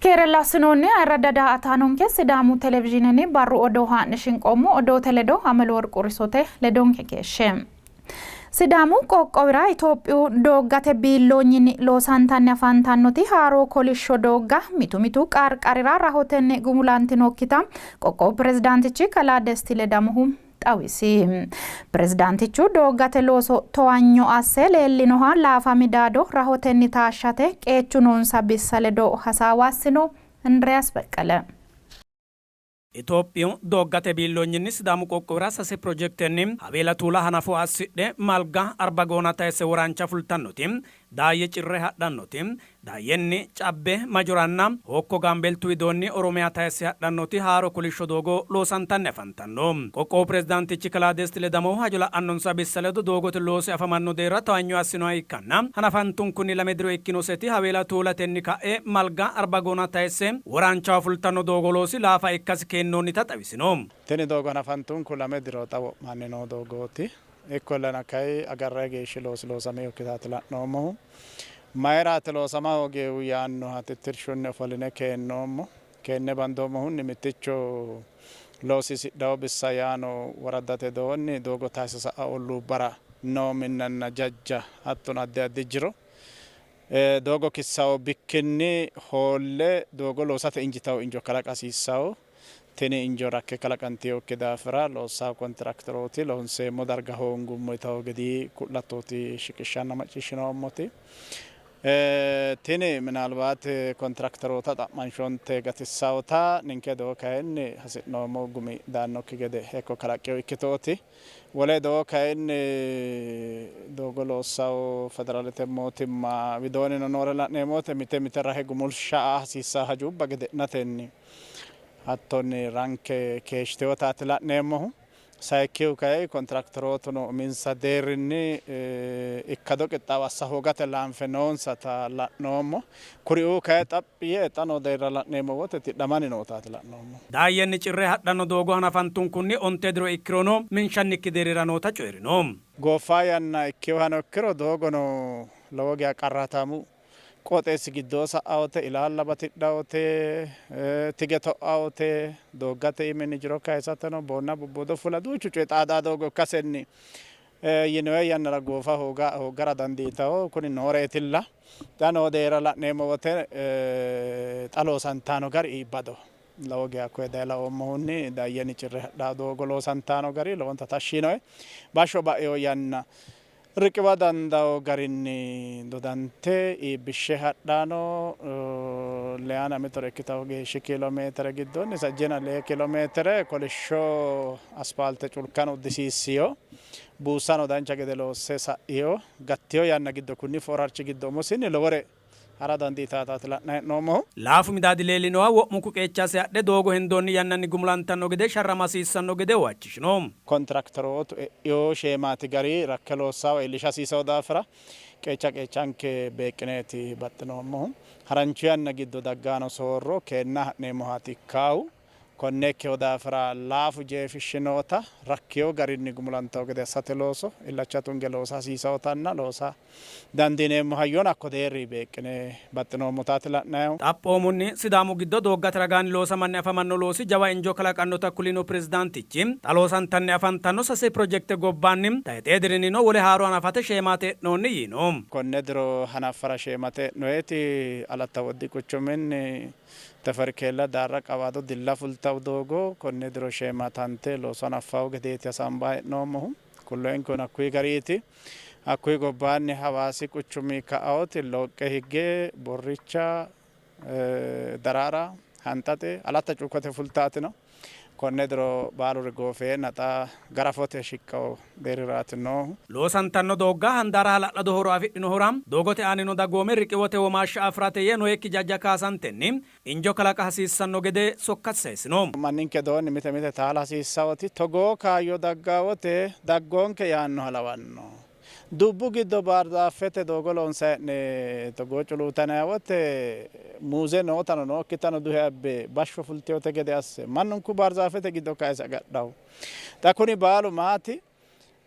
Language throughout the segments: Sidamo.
Keerella assinoonni ayirradda daa''ataanonke Sidaamu Televizhiinenni barru odoo haa'ne shinqoommo. Odoote ledo Ameleworqu Risote ledonke keeshshe. Sidaamu qoqqowira Itophiyu dooggate biilloonyinni loosantanni afantannoti haaroo kolishsho doogga mitu mitu qarqarira rahotenni gumulantinokkita qoqqowu pirezidaantichi kalaa Desti Ledamohu xawisi. Pirezidaantichu dooggate looso towanyo asse leellinoha laafa midaado rahotenni taashshate qeechu noonsa bissa ledo hasaawa assino. Indiriyaas Beqqele. Itophiyu dooggate biilloonyinni Sidaamu qoqqowira sase pirojektenni Haweela Tuula hanafo assidhe Malga Arbagoona tayisse Woraancha fultannoti, Daayye Cirre hadhannoti, Daayyenni Cabbe Majoranna Hookko Gaambeeltu widoonni Oromiya tayisse hadhannoti haaro kolishsho doogo loosantanni afantanno. Qoqqowu pirezidaantichi kalaa Desti Ledamohu hajo la'annonsa bissa ledo doogote loosi afamanno deerra towanyo assinoha ikkanna hanafantunkunni lame diro ikkinoseti Haweela Tuulatenni ka'e Malga Arbagoona tayisse Woraanchaho fultanno doogo loosi laafa ikkasi keennoonnita xawisino. Tini doogo hanafantunku lame diro xa wo'manni noo doogooti. Ikkollana kay agarranni geeshshi loosi loosaminokkitaati la'noommohu. Mayiraati loosama hooginohu yaannoha tittirshunni ofolline keennoommo. Keenne bandoommohunni mitticho loosiisidhanno bissa yaano woraddate doonni doogo tayse sa''a olluubbara noo minnanna jajja hattono addi addi jiro doogo kissanno bikkinni hoolle doogo loosate injitanno injo kalaqa hasiissanno. Tini injo rakke kalaqantinokki daafira loossanno kontiraakiterooti loonseemmo darga hoongummo yitanno gedii ku'latooti shiqishshanna macciishshinoommoti. Tini minaalbaati kontiraakiteroota xa'manshonte gatissawota ninke doo kayinni hasi'noommo gumi daannokki gede hekko kalaqqino ikkitooti. Wole doo kayinni doogo loossawo federaalete mootimma widoonnino noore la'neemmo wote mite mite rahe gumulsha aa hasiissanno hajubba gede'natenni hattonni ranke keeshshitinotaati la'neemmohu. Sayikkihu kayi kontiraakiterootuno uminsa deerrinni ikkado qixxaawo assa hoogate laanfe noonsata la'noommo. Kuriuu kayi xaphi yee xa noo deerra la'neemmo wote tidhamanni nootaati la'noommohu. Daayyenni Cirre hadhanno doogo hanafantunkunni onte diro ikkirono minshannikki deerrira noota coyi'rino. Gooffa yanna ikkinohano ikkiro doogono lowo geya qarraataamu qooxeessi giddoo sa'awote, ilaalla batidhawote, tige to'awote, dooggate iiminni jiro kayisateno boonna bubbudo fula duuchu coyi xaadaa doogo ikkasenni yinoyi yannara goofa hooggara dandiitanno. Kuni nooreetilla. Xa noo deerra la'neemmo wote xa loosantanno gari iibbadoho. Lowo geya koye daye laoommohunni Dayyeni Cirre hadhawo doogo loosantanno gari lowonta tashshi yiinoe. Bashsho ba'ino yanna riqiwa dandawo garinni dodante iibbishshe hadhano leyana mitore ikkitawo geeshshi kiilomeetire giddonni sajjina lee kiilomeetire kolishsho aspaalte culkano uddisiissino. Buussano dancha gede loosse sa'ino. Gattino yanna giddo kunni foorarchi giddo umosinni lowore ha'ra dandiitaataati la'nanni hee'noommohu. Laafu midaadi leellinowa wo'munku qeechasi adhe doogo hendoonni yannanni gumulantanno gede sharrama hasiissanno gede huwachishino. Kontiraakiterootu e'ino sheemaati gari rakke loossaawa iillisha hasiisanno daafira qeecha qeechanke beeqqineeti baxxinoommohu. Harancho yanna giddo dagganno soorro keenna ha'neemmohaati ikkaahu. Konne ikkino daafira laafu jeefishshi noota rakkino garinni gumulantanno gede assate looso illacha tunge loosa hasiisannotanna loosa dandiineemmo hayyono hakko deerrinni beeqqine baxxinoommotaati la'nannihu. Xaphoomunni Sidaamu giddo dooggate ragaanni loosamanni afamanno loosi jawa injo kalaqannota kulino pirezidaantichi, xa loosantanni afantanno sase pirojekte gobbaanni tayxee dirinnino wole haaro hanafate sheemaate e'noonni yiino. Konne diro hanaffara sheemate e'noyiti Alatta Woddi quchuminni Teferi Keella Daarra Qawaado Dilla fultawo doogo konne diro sheematante looso hanaffawo gedeeti hasaambanni hee'noommohu. Kulloyenkehuno hakkuyi gariiti. Hakkuyi gobbaanni Hawaasi quchumi ka'aoti Looqqe higge Borricha, Daraara, Hanxaxe, Alatta Cuukkote fultaatino. Konne diro baaluri goofeenna xa garafote shiqqo deerriraati noohu. Loosantanno doogga handaara hala'lado horo afidhinohura doogote aanino dagoomi riqiwote womaashsha afi'rate yee noyikki jajja kaasantenni injo kalaqa hasiissanno gede sokkasi saysino. Manninke doonni mite mite taala hasiissawoti togoo kaayyo daggawote daggoonke yaannoha lawanno. Dubbu giddo baardaaffete doogo loonsanni hee'ne togoo culuutanay wote muuze nootano nookkitano duhe abbe bashsho fultinote gede asse mannunku baarzaafete giddo kayise agadhawo. Xa kuni baalu maati?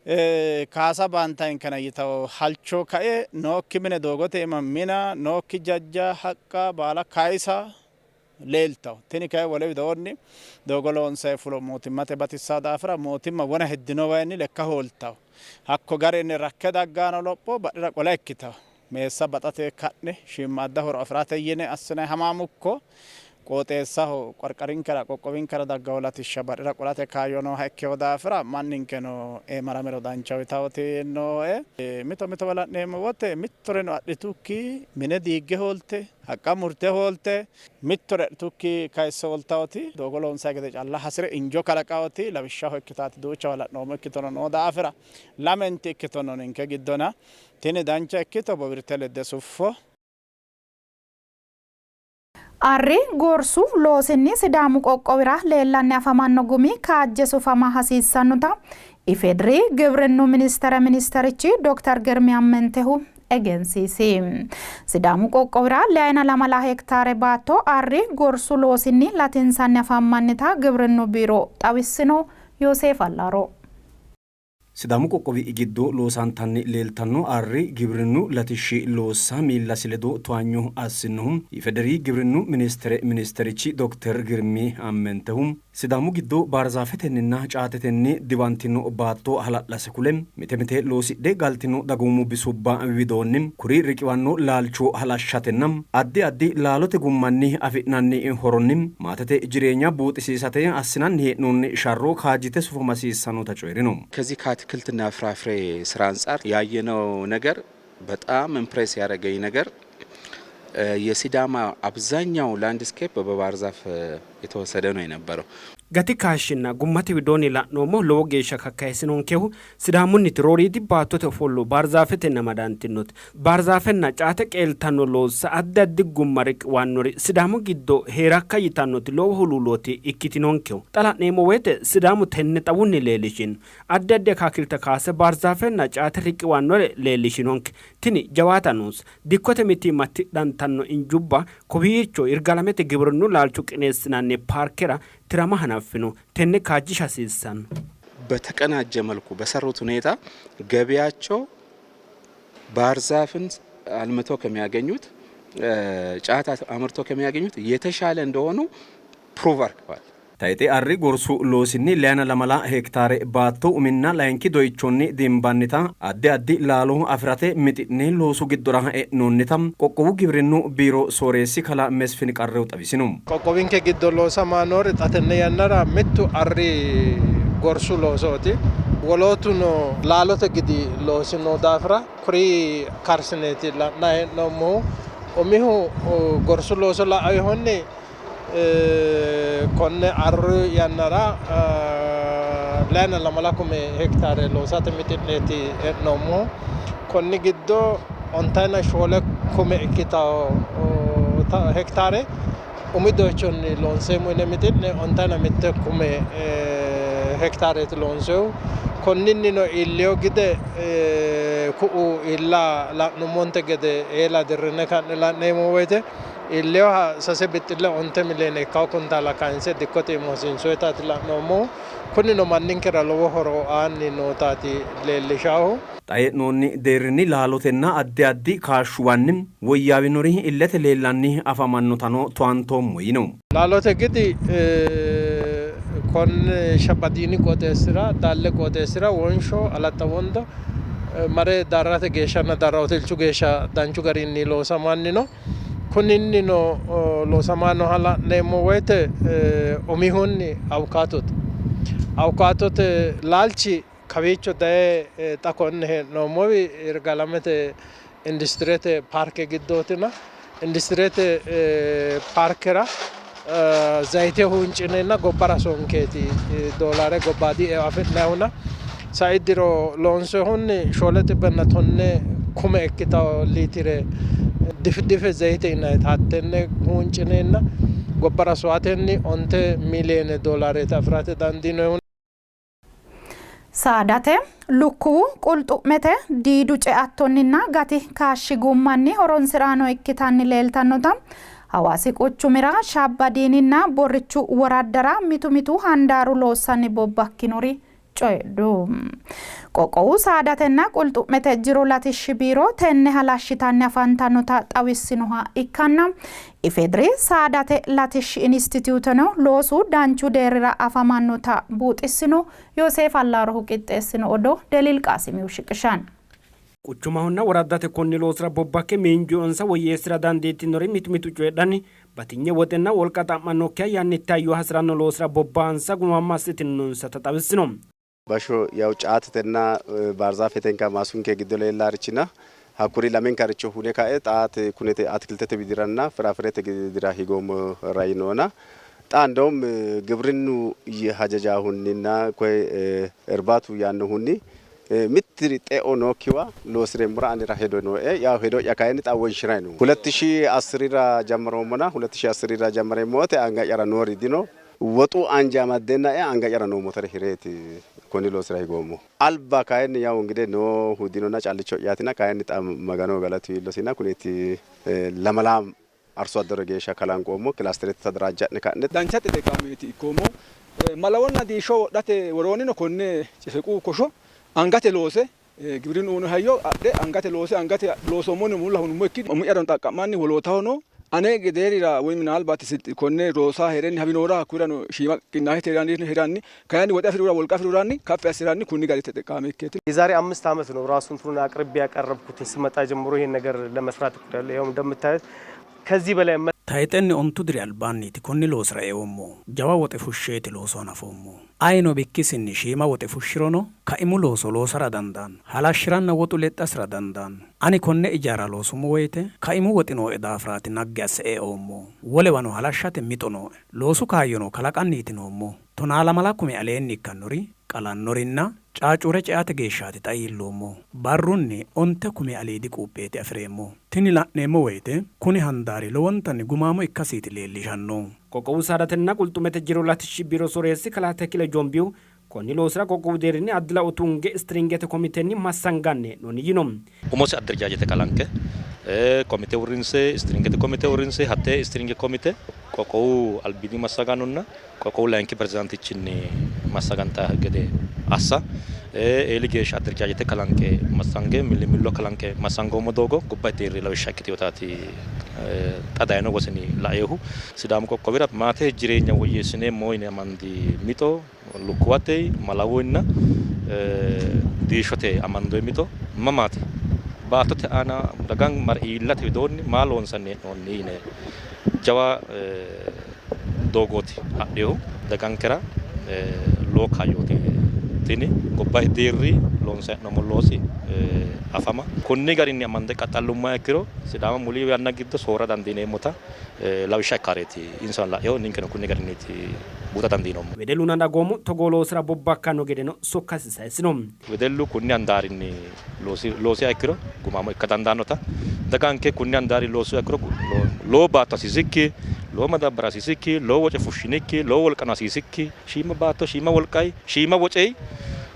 Kaasa baantayinkena yitawo halcho kae nookki mine doogote iima mina, nookki jajja haqqa baala kayisa leeltawo. Tini kayi wole widoonni doogo loonsayi fulo mootimmate batissawo daafira mootimma wona heddinowayinni lekka hooltawo. Hakko garinni rakke daggano lopho badhera qola ikkitawo. Meessa baxate ka'ne shiimmaadda horo afi'rate yine assinayi hamaamukko qooxeessaho qarqarinkera qoqqowinkera daggawo latishsha badhera qolate kaayyo nooha ikkewo daafira manninkeno eemaramiro danchaho yitawoti nooe. Mito mitowa la'neemmo wote mittoreno adhitukki mine diigge hoolte, haqqa murte hoolte, mittore adhitukki kayisse hooltawoti doogo loonsayi gede calla hasire injo kalaqawoti lawishshaho ikkitaati duuchawa la'noommo ikkitono noo daafira lamenti ikkitono ninke giddona tini dancha ikkito bowirte ledde suffo. Arri gorsu loosinni Sidaamu qoqqowira leellanni afamanno gumi kaajje sufama hasiissannota IFEDRI Gibrinnu Ministere Ministerichi Dokter Girmi Ammentehu egensiisi. Sidaamu qoqqowira leyina lamala hektaare baatto arri gorsu loosinni latinsanni afammannita Gibrinnu Biiro xawissino. Yooseef Allaaro. Sidaamu qoqqowi giddo loosantanni leeltanno arri gibrinnu latishshi loossa miillasi ledo towaanyo assinnohu IFEDERI Gibrinnu Ministere Ministerichi Dokter Girmi Ammentehu, Sidaamu giddo Baarzaafetenninna caatetenni diwantino baatto hala'lase kule, mite mite loosidhe galtino dagoomu bisubba widoonni kuri riqiwanno laalcho halashshatenna addi addi laalote gummanni afi'nanni horonni maatete jireenya buuxisiisate assinanni hee'noonni sharro kaajjite sufama hasiissannota coyi'rino. ከዚህ ከአትክልትና ፍራፍሬ ስራ አንጻር ያየነው ነገር በጣም ኢምፕሬስ ያደረገኝ ነገር የሲዳማ አብዛኛው ላንድስኬፕ በባህር ዛፍ የተወሰደ ነው የነበረው። Gati kaashshinna gummate widoonni la'noommo lowo geeshsha kakkayisinonkehu Sidaamunniti rooriidi baattote ofollo Baarzaafetenni amadantinnote. Baarzaafenna caate qeeltanno loossa addi addi gumma riqiwannori Sidaamu giddo hee'rakka yitannoti lowo huluullooti ikkitinonkehu. Xa la'neemmo woyte Sidaamu tenne xawunni leellishino. Addi addi akaakilte kaase Baarzaafenna caate riqiwannore leellishinonke. Tini jawaata noose. Dikkote mitiimma tidhantanno injubba kowiicho Yirgaalamete gibrinnu laalcho qineessinanni paarkera tirama hanaffino. Tenne kaajjisha hasiissanno. በተቀናጀ መልኩ በሰሩት ሁኔታ ገቢያቸው ባህር ዛፍን አልምተው ከሚያገኙት ጫት አምርተው ከሚያገኙት የተሻለ እንደሆኑ ፕሩቭ አድርገዋል። Tayxe arri gorsu loosinni leyana lamala hektaare baatto uminna layinki doyichonni dimbannita addi addi laalo afi'rate mixi'ne loosu giddora e'noonnita qoqqowu gibrinnu biiro sooreessi kalaa Mesfin Qarrew xawisino. Qoqqowinke giddo loosama noori xa tenne yannara mittu arri gorsu loosooti. Wolootuno laalote gidi loosi noo daafira kuri karsineeti la'nanni hee'noommohu. Umihu gorsu looso lainohunni konne arru yannara leyina lamala kume hektaare loosate mixi'neeti hee'noommohu. Konni giddo ontayina shoole kume ikkitanno hektaare umi doyichonni loonseemmo yine mixi'ne ontayina mitte kume hektaareeti loonsehu. Konninnino iilleyo gide ku'u iilla la'nummonte gede eela dirrine ka'ne la'neemmo woyte iilleyoha sase bixxille onte miliyoone ikkawo kuntaala kayinse dikkote iima hosiinsoyitaati la'noommohu. Kunino manninkera lowo horo aanni nootaati leellishaahu. Xa hee'noonni deerrinni laalotenna addi addi kaashshuwanni woyyaawinori illete leellanni afamannotano towaantoommo yiino. Laalote gidi konne Shabbadiini qooxeessira, Daalle qooxeessira, Wonsho, Alatta Wondo mare Darrate geeshshanna Darra Hotelchu geeshsha danchu garinni loosamanni no. Kunninnino loosamannoha la'neemmo woyte umihunni awukaatote. Awukaatote laalchi kawiicho daye xa konne hee'noommowi Yirgaalamete industirete paarke giddootina industirete paarkera zayite huuncineenna gobbara sonkeeti doolaare gobbaadi eo afi'nayihuna sai diro loonsohunni shoole xibbenna tonne kume ikkitawo liitire difidife zayite yinannita hattenne huuncineenna gobbara sowatenni onte miliyoone doolaareeti afi'rate dandiinoyihu. Saadate, lukkuwu, qulxu'mete, diidu ceattonninna gati kaashshi gummanni horonsi'raano ikkitanni leeltannota Hawaasi quchumira Shabbadiininna Borrichu woraddara mitu mitu handaaru loossanni bobbakkinori coyidhu. Qoqqowu saadatenna qulxu'mete jiro latishshi biiro tenne halashshitanni afantannota xawissinoha ikkanna IFEDRI saadate latishshi inistitiyuteno loosu danchu deerrira afamannota buuxissino. Yooseef Allaarohu qixxeessino odoo Deliil Qaasimihu shiqishanno. Quchumahonna woraddate konni loosira bobbakke miinju eonsa woyyeessi'ra dandiitinori mitu mitu coyidhanni, batinye woxenna wolqa xa'mannokkiha yannitte hayyo hasi'ranno loosira bobbahansa gumaamma assitinonsata xawissino. Bashsho yawu caatetenna baarzaafetenka maasunke giddo leellaarichina hakkuri lamenkaricho hune kae xaate kunete atikiltete widiranna firaafirete widira higoommo rayi noona xa ndawum gibrinnu hajajaahunninna koye irbaatu yaannohunni Mittiri xe'o nookkiwa loosi'reemmora anera hedo nooe. Yaw hedo'ya kayinni xa wonshi'ray noommo. Huletti shii assirira jammaroommona, huletti shii assirira jammareemmo wote anga'yara noori dino. Woxu anje amaddeennae anga'yara noo motore hireeti konni loosira higoommohu. Alba kayinni yaw ingide noohu dinona callicho'yaatina kayinni xa Maganoho galatu iillosina kuneeti lamala arso addore geeshsha kalanqoommo kilaasterete tadaraajja'ne ka'ne. Dancha xexeqaameeti ikkoommo. Malawonna diishsho wodhate woroonnino konne cifequ kosho angate loose giwirinnu uyino hayyo adhe angate loose angate loosoommonni mulla hunummoikki umi'yarano xaqqa'manni wolootahono ane gedeerira woy minaalbaati konne rosa hee'renni hawinohura hakkuyirano shiima qinnaahete hee'ranni kayinni woxe afi'rihura wolqa afi'rihuranni kaffi assi'ranni kunni gari texiqqaame ikkeeti. የዛሬ 5 ዓመት ነው ራሱ እንትኑን አቅርቤ ያቀረብኩትን ስመጣ ጀምሮ ይሄን ነገር ለመስራት እቅዳለሁ። ይኸው እንደምታዩት ከዚህ በላይ Tayxenni ontu diri albaanniiti konni loosira eoommohu. Jawa woxe fushsheeti looso hanafoommohu. Ayino bikkisinni shiima woxe fushshirono kaimu looso loosara dandaanno. Halashshiranna woxu lexxasira dandaanno. Ani konne ijaara loosummo woyte kaimu woxi nooe daafiraati naggi asse eoommohu. Wolewano halashshate mixo nooe. Loosu kaayyono kalaqanniiti noommohu. Tonaa lamala kume aleenni ikkannori qalannorinna caacure ceate geeshshaati xa iilloommohu. Barrunni onte kume aliidi quupheeti afi'reemmohu. Tini la'neemmo woyte kuni handaari lowontanni gumaamo ikkasiiti leellishannohu. Qoqqowu Saadatenna Qulxu'mete Jiro Latishshi Biiro Sooreessi Kalaa Tekile Jombihu, konni loosira qoqqowu deerrinni addi lao tunge istiringete komitenni massanganni hee'noonni yino. Umose adderejaajete kalanqe komite uurrinse istiringete komite uurrinse hattee istiringe komite qoqqowu albiidi massagaanonna qoqqowu layinki pirezidaantichinni massaganta gede assa eeli geeshsha adderejaajete kalanqe massange millimillo kalanqe massangoommo doogo gobbate deerri lawishsha ikkitinotaati xa dayino wosini laehu. Sidaamu qoqqowira maate jireenya woyyeessineemmo yine amandi mixo lukkuwate, malawunna diishshote amandoonni mixo mamaati? Baattote aana daga mare iillate widoonni maa loonsanni hee'noonni yine jawa doogooti hadhinohu dagankera lowo kaayyooti tini gobbate deerri loonsanni hee'noommo loosi afama konni garinni amande qaxxallummoha ikkiro Sidaama muli yanna giddo soorra dandiineemmota lawishsha ikkaareeti insano la'ino ninkeno kunni garinniiti buuxa dandiinoommo. Wedellunna dagoomu togoo loosira bobbakkanno gedeno sokkasi saysino. Wedellu kunni handaarinni loosiha ikkiro gumaamo ikka dandaannota, daganke kunni handaarinni loossuha ikkiro lowo baatto hasiisikki, lowo madaabbara hasiisikki, lowo woce fushshinikki, lowo wolqano hasiisikki shiima baatto, shiima wolqayi, shiima woceyi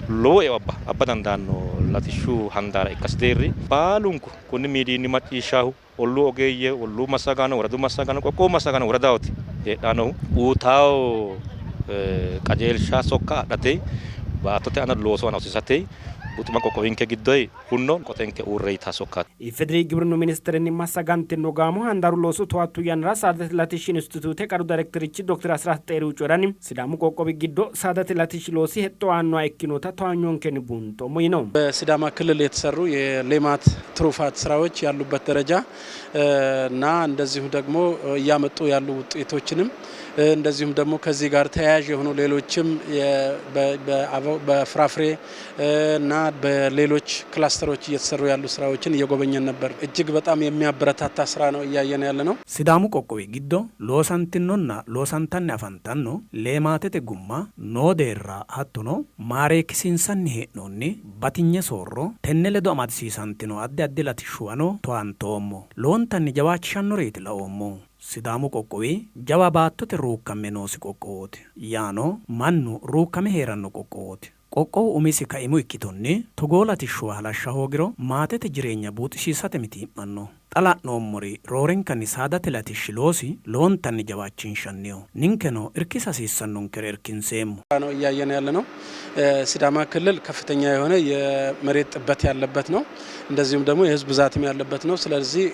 lowo eo abba dandaanno latishshu handaara ikkasi deerri baalunku kunni miidiyinni macciishshaahu Olluu ogeeyye, olluu massagaano, woradu massagaano, qoqqowu massagaano woradahooti heedhannohu. Uuytawo qajeelsha sokka adhate baattote aana looso aana hosiisate buxima qoqqowinke giddoyi hunno qotenke uurre yitaa sokkaati. IFEDRI Gibrinnu Ministerenni massagantinno gaamo handaaru looso towaattu yannara Saadate Latishshi Inistituute Qaru Dayrekterichi Dokter Asiraat Xeerihu coyi'ranni, Sidaamu qoqqowi giddo saadate latishshi loosi hexxo aannoha ikkinota towaanyonkenni buunxoommo yiino. በሲዳማ ክልል የተሰሩ የሌማት ትሩፋት ስራዎች ያሉበት ደረጃ እና እንደዚሁም ደግሞ እያመጡ ያሉ ውጤቶችንም እንደዚሁም ደግሞ ከዚህ ጋር ተያያዥ የሆኑ ሌሎችም በፍራፍሬ እና በሌሎች ክላስተሮች እየተሰሩ ያሉ ስራዎችን እየጎበኘን ነበር። እጅግ በጣም የሚያበረታታ ስራ ነው እያየን ያለ ነው። Sidaamu qoqqowi giddo loosantinnonna loosantanni afantanno leemaatete gumma noo deerra hattono maareekkisiinsanni hee'noonni batinye soorro tenne ledo amadisiisantino addi addi latishshuwano towaantoommo. Lowontanni jawaachishannoreeti laoommohu. Sidaamu qoqqowi jawa baattote ruukkamme noosi qoqqowooti. Yaano mannu ruukkame hee'ranno qoqqowooti. Qoqqowu umisi kaimu ikkitonni togoo latishshuwa halashsha hoogiro maatete jireenya buuxisiisate mitii'manno. Xa la'noommori roorenkanni saadate latishshi loosi lowontanni jawaachinshanniho. Ninkeno irkisa hasiissannonkere irkinseemmo. ነው እያየን ያለ ነው። ሲዳማ ክልል ከፍተኛ የሆነ የመሬት ጥበት ያለበት ነው። እንደዚሁም ደግሞ የህዝብ ብዛትም ያለበት ነው። ስለዚህ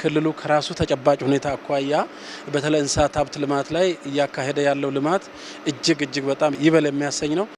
ክልሉ ከራሱ ተጨባጭ ሁኔታ አኳያ በተለይ እንስሳት ሀብት ልማት ላይ እያካሄደ ያለው ልማት እጅግ እጅግ በጣም ይበል የሚያሰኝ ነው።